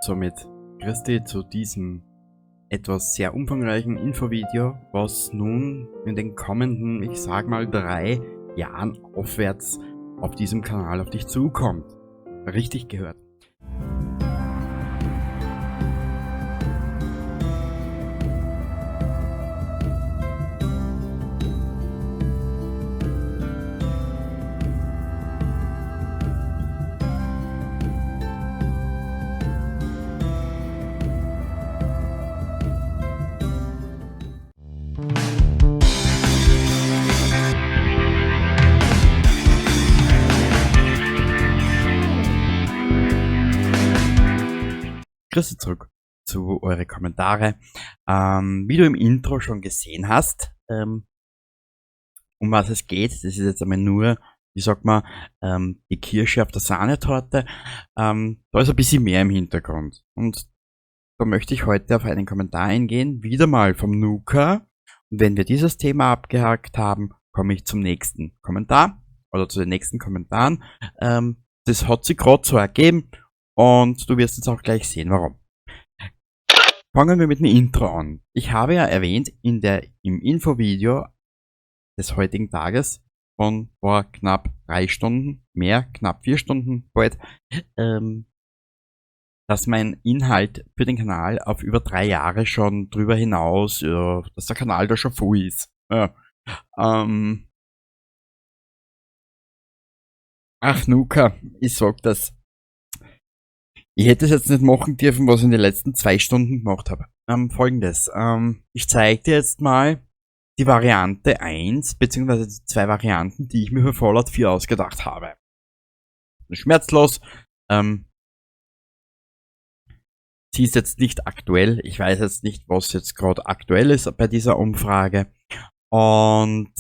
Somit grüß dich zu diesem etwas sehr umfangreichen Infovideo, was nun in den kommenden, ich sag mal, 3 Jahren aufwärts auf diesem Kanal auf dich zukommt. Richtig gehört. Grüße zurück zu eure Kommentare. Wie du im Intro schon gesehen hast, um was es geht, das ist jetzt einmal nur, wie sagt man, die Kirsche auf der Sahnetorte. Da ist ein bisschen mehr im Hintergrund. Und da möchte ich heute auf einen Kommentar eingehen, wieder mal vom Nuka. Und wenn wir dieses Thema abgehakt haben, komme ich zum nächsten Kommentar oder zu den nächsten Kommentaren. Das hat sich grad so ergeben. Und du wirst jetzt auch gleich sehen, warum. Fangen wir mit dem Intro an. Ich habe ja erwähnt im Infovideo des heutigen Tages von vor knapp 3 Stunden, mehr, knapp 4 Stunden bald, dass mein Inhalt für den Kanal auf über 3 Jahre schon drüber hinaus, ja, dass der Kanal da schon voll ist. Ja. Ach Nuka, ich sag das. Ich hätte es jetzt nicht machen dürfen, was ich in den letzten 2 Stunden gemacht habe. Folgendes. Ich zeige dir jetzt mal die Variante 1, beziehungsweise die 2 Varianten, die ich mir für Fallout 4 ausgedacht habe. Schmerzlos. Sie ist jetzt nicht aktuell. Ich weiß jetzt nicht, was jetzt gerade aktuell ist bei dieser Umfrage. Und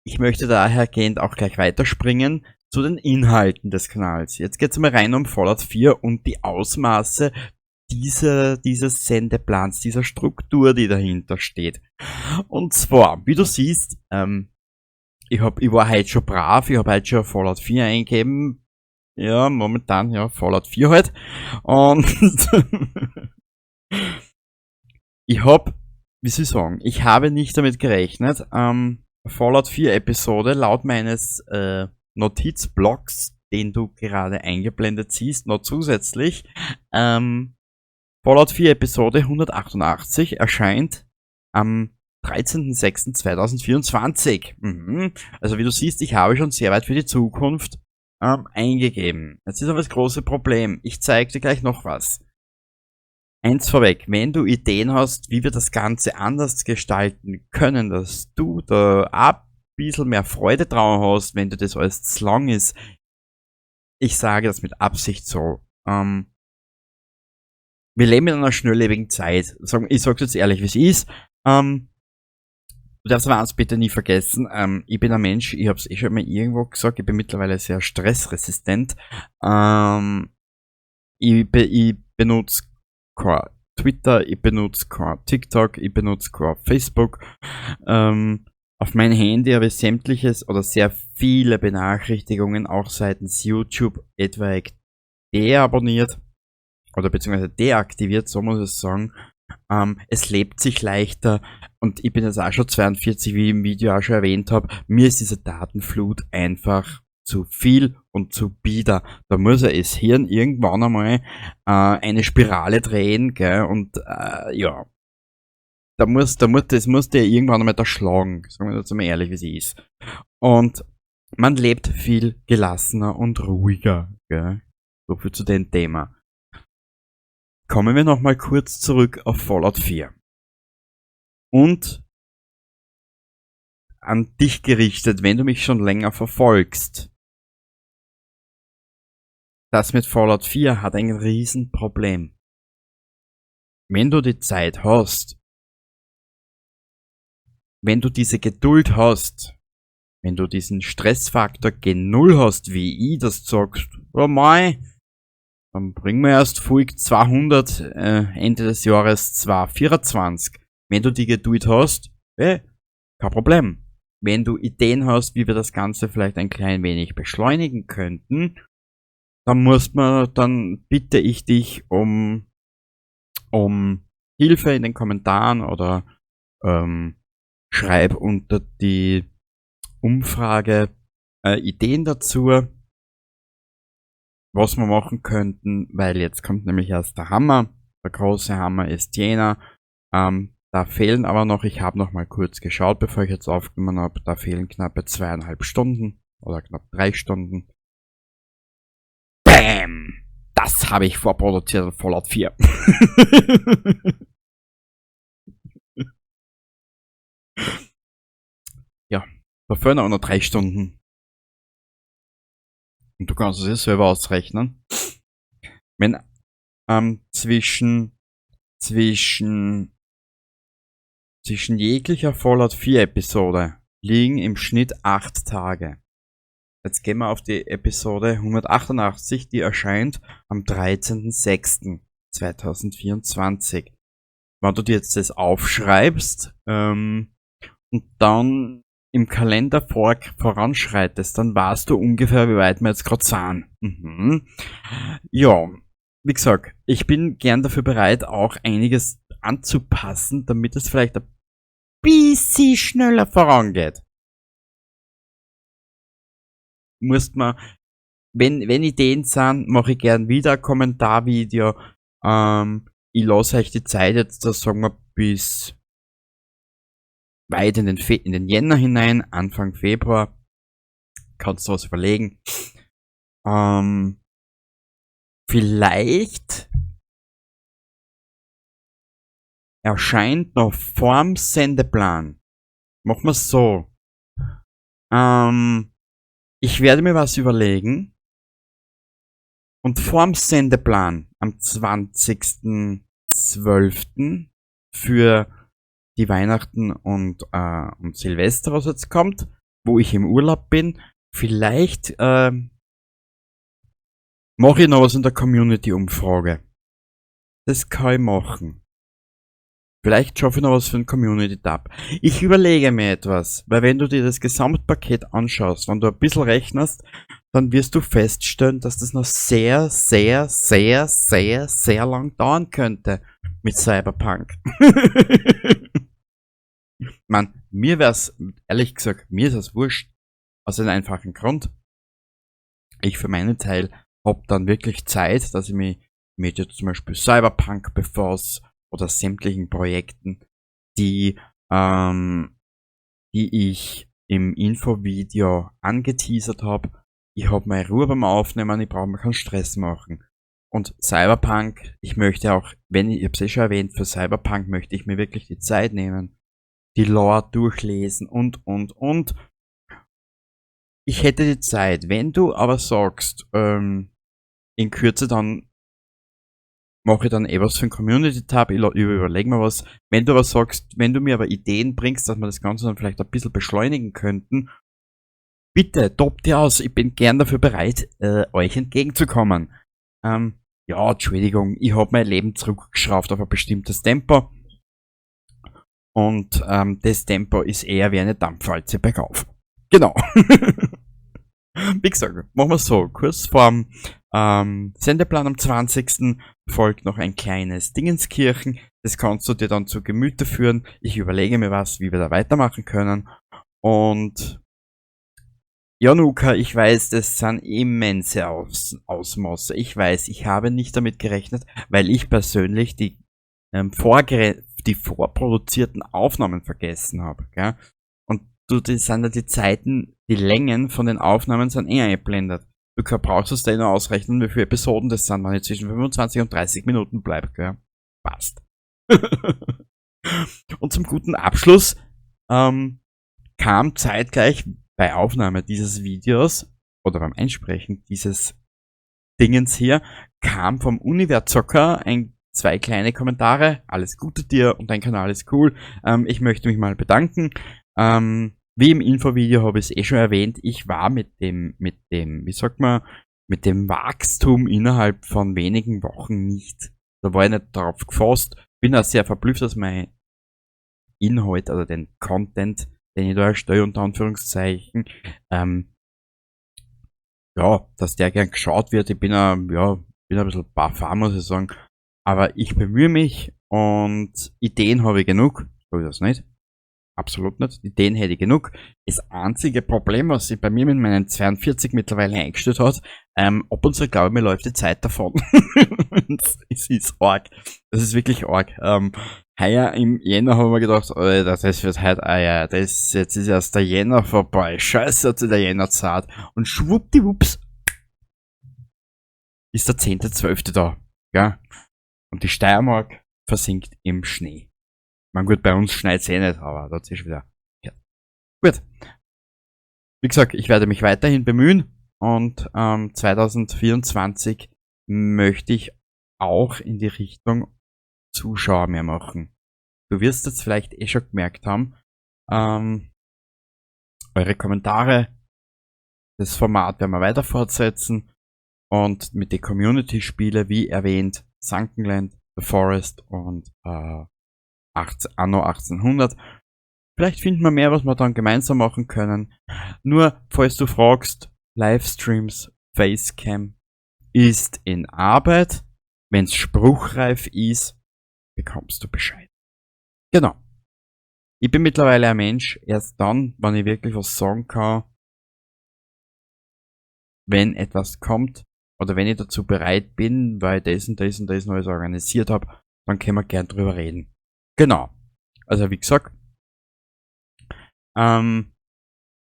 ich möchte dahergehend auch gleich weiterspringen zu den Inhalten des Kanals. Jetzt geht's mal rein um Fallout 4 und die Ausmaße dieses Sendeplans, dieser Struktur, die dahinter steht. Und zwar, wie du siehst, ich war heute schon brav, ich hab heute schon Fallout 4 eingegeben. Ja, momentan, ja, Fallout 4 halt. Und ich hab, wie soll ich sagen, ich habe nicht damit gerechnet, Fallout 4 Episode laut meines Notizblocks, den du gerade eingeblendet siehst, noch zusätzlich, Fallout 4 Episode 188 erscheint am 13.06.2024. Also wie du siehst, ich habe schon sehr weit für die Zukunft eingegeben. Jetzt ist aber das große Problem. Ich zeige dir gleich noch was. Eins vorweg, wenn du Ideen hast, wie wir das Ganze anders gestalten können, dass du da ein bisschen mehr Freude drauf hast, wenn du das alles zu lang ist. Ich sage das mit Absicht so. Wir leben in einer schnelllebigen Zeit. Ich sag's jetzt ehrlich, wie's ist. Du darfst aber eins bitte nie vergessen. Ich bin ein Mensch, ich hab's eh schon mal irgendwo gesagt, ich bin mittlerweile sehr stressresistent. Ich benutze kein Twitter, ich benutze kein TikTok, ich benutze kein Facebook. Auf mein Handy habe ich sämtliches oder sehr viele Benachrichtigungen auch seitens YouTube etwaig deabonniert oder beziehungsweise deaktiviert, so muss ich es sagen. Es lebt sich leichter und ich bin jetzt auch schon 42, wie ich im Video auch schon erwähnt habe. Mir ist diese Datenflut einfach zu viel und zu bieder. Da muss ja das Hirn irgendwann einmal eine Spirale drehen, gell? Und ja, da muss, da muss, das muss der irgendwann einmal da schlagen, sagen wir jetzt mal ehrlich, wie sie ist. Und man lebt viel gelassener und ruhiger, gell? So viel zu dem Thema. Kommen wir nochmal kurz zurück auf Fallout 4. Und an dich gerichtet, wenn du mich schon länger verfolgst. Das mit Fallout 4 hat ein Riesenproblem. Wenn du die Zeit hast, wenn du diese Geduld hast, wenn du diesen Stressfaktor gen 0 hast, wie ich das sagst, oh mei, dann bringen wir erst Folge 200 Ende des Jahres 2024. Wenn du die Geduld hast, kein Problem. Wenn du Ideen hast, wie wir das Ganze vielleicht ein klein wenig beschleunigen könnten, Dann bitte ich dich um Hilfe in den Kommentaren oder schreib unter die Umfrage Ideen dazu, was wir machen könnten, weil jetzt kommt nämlich erst der Hammer. Der große Hammer ist jener. Da fehlen aber noch, ich habe noch mal kurz geschaut, bevor ich jetzt aufgenommen habe, da fehlen knappe 2,5 Stunden oder knapp 3 Stunden. Bam! Das habe ich vorproduziert in Fallout 4. Ja, da fehlen auch noch 3 Stunden. Und du kannst es ja selber ausrechnen. Wenn zwischen jeglicher Fallout 4 Episode liegen im Schnitt 8 Tage. Jetzt gehen wir auf die Episode 188, die erscheint am 13.06.2024. Wenn du dir jetzt das aufschreibst und dann im Kalender voranschreitest, dann weißt du ungefähr, wie weit wir jetzt grad sind. Ja, wie gesagt, ich bin gern dafür bereit, auch einiges anzupassen, damit es vielleicht ein bisschen schneller vorangeht. Muss man, wenn Ideen sind, mache ich gern wieder ein Kommentarvideo. Ich lasse euch die Zeit jetzt, das sagen wir, bis weit in den Jänner hinein, Anfang Februar. Kannst du was überlegen. Vielleicht erscheint noch vorm Sendeplan. Machen wir's so. Ich werde mir was überlegen. Und vorm Sendeplan am 20.12 für die Weihnachten und Silvester, was jetzt kommt, wo ich im Urlaub bin, vielleicht mache ich noch was in der Community-Umfrage. Das kann ich machen. Vielleicht schaffe ich noch was für den Community-Tab. Ich überlege mir etwas, weil wenn du dir das Gesamtpaket anschaust, wenn du ein bisschen rechnest, dann wirst du feststellen, dass das noch sehr, sehr, sehr, sehr, sehr lang dauern könnte mit Cyberpunk. Man, mir wär's, ehrlich gesagt, mir ist das wurscht. Aus einem einfachen Grund. Ich für meinen Teil hab dann wirklich Zeit, dass ich mich mit jetzt zum Beispiel Cyberpunk befasse oder sämtlichen Projekten, die ich im Infovideo angeteasert hab. Ich hab meine Ruhe beim Aufnehmen, ich brauch mir keinen Stress machen. Und Cyberpunk, ich möchte auch, wenn ich, ich hab's eh schon erwähnt, für Cyberpunk möchte ich mir wirklich die Zeit nehmen, die Lore durchlesen und, und, und. Ich hätte die Zeit. Wenn du aber sagst, in Kürze dann mache ich dann eh was für den Community-Tab, ich überlege mir was. Wenn du aber sagst, wenn du mir aber Ideen bringst, dass wir das Ganze dann vielleicht ein bisschen beschleunigen könnten, bitte, tobt dir aus, ich bin gern dafür bereit, euch entgegenzukommen. Ja, Entschuldigung, ich hab mein Leben zurückgeschraubt auf ein bestimmtes Tempo. Und das Tempo ist eher wie eine Dampfwalze bergauf. Genau. Wie gesagt, machen wir so. Kurz vorm Sendeplan am 20. folgt noch ein kleines Dingenskirchen. Das kannst du dir dann zu Gemüte führen. Ich überlege mir was, wie wir da weitermachen können. Und ja, Nuka, ich weiß, das sind immense Ausmaße. Ich weiß, ich habe nicht damit gerechnet, weil ich persönlich die vorproduzierten Aufnahmen vergessen habe. Gell? Und du, das sind ja die Zeiten, die Längen von den Aufnahmen sind eh eingeblendet. Du brauchst es dir nur ausrechnen, wie viele Episoden das sind, wenn ich zwischen 25 und 30 Minuten bleib, gell? Passt. Und zum guten Abschluss kam zeitgleich bei Aufnahme dieses Videos oder beim Einsprechen dieses Dingens hier, kam vom Univerzocker zwei kleine Kommentare. Alles Gute dir und dein Kanal ist cool. Ich möchte mich mal bedanken. Wie im Infovideo habe ich es eh schon erwähnt, ich war mit dem, mit dem, wie sagt man, mit dem Wachstum innerhalb von wenigen Wochen nicht, da war ich nicht drauf gefasst. Bin auch sehr verblüfft, dass mein Inhalt oder den Content, den ich da erstelle, unter Anführungszeichen, ja, dass der gern geschaut wird. Ich bin ein, ja, bin ein bisschen baff, muss ich sagen. Aber ich bemühe mich und Ideen habe ich genug. So ist das nicht. Absolut nicht. Ideen hätte ich genug. Das einzige Problem, was sich bei mir mit meinen 42 mittlerweile eingestellt hat, ab und zu glaube ich, mir läuft die Zeit davon. Das ist arg. Das ist wirklich arg. Heuer im Jänner haben wir gedacht, Alter, das wird heute, ah ja, das, jetzt ist erst der Jänner vorbei. Scheiße, hat sich der Jänner zart. Und schwuppdiwupps ist der 10.12. da. Ja? Und die Steiermark versinkt im Schnee. Man gut, bei uns schneit's eh nicht, aber das ist wieder. Ja. Gut. Wie gesagt, ich werde mich weiterhin bemühen und 2024 möchte ich auch in die Richtung Zuschauer mehr machen. Du wirst jetzt vielleicht eh schon gemerkt haben, eure Kommentare, das Format werden wir weiter fortsetzen und mit den Community-Spiele, wie erwähnt, Sunkenland, The Forest und Anno 1800. Vielleicht finden wir mehr, was wir dann gemeinsam machen können. Nur, falls du fragst, Livestreams, Facecam ist in Arbeit. Wenn's spruchreif ist, bekommst du Bescheid. Genau. Ich bin mittlerweile ein Mensch, erst dann, wenn ich wirklich was sagen kann, wenn etwas kommt oder wenn ich dazu bereit bin, weil ich das und das und das alles organisiert habe, dann können wir gern drüber reden. Genau. Also wie gesagt,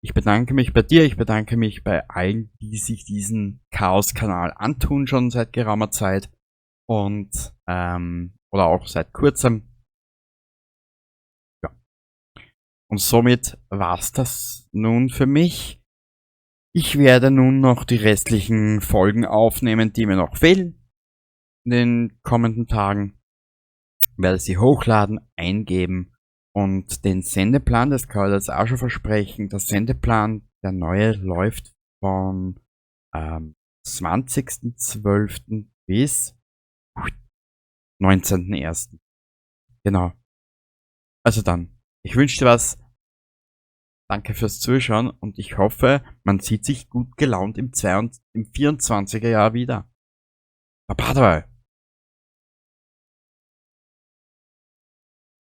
ich bedanke mich bei dir, ich bedanke mich bei allen, die sich diesen Chaos-Kanal antun, schon seit geraumer Zeit und oder auch seit kurzem. Ja. Und somit war's das nun für mich. Ich werde nun noch die restlichen Folgen aufnehmen, die mir noch fehlen in den kommenden Tagen. Werde sie hochladen, eingeben und den Sendeplan, das kann ich jetzt auch schon versprechen, der Sendeplan, der neue, läuft vom 20.12. bis 19.01. Genau. Also dann, ich wünsche dir was. Danke fürs Zuschauen und ich hoffe, man sieht sich gut gelaunt im 24er Jahr wieder. Baba dabei.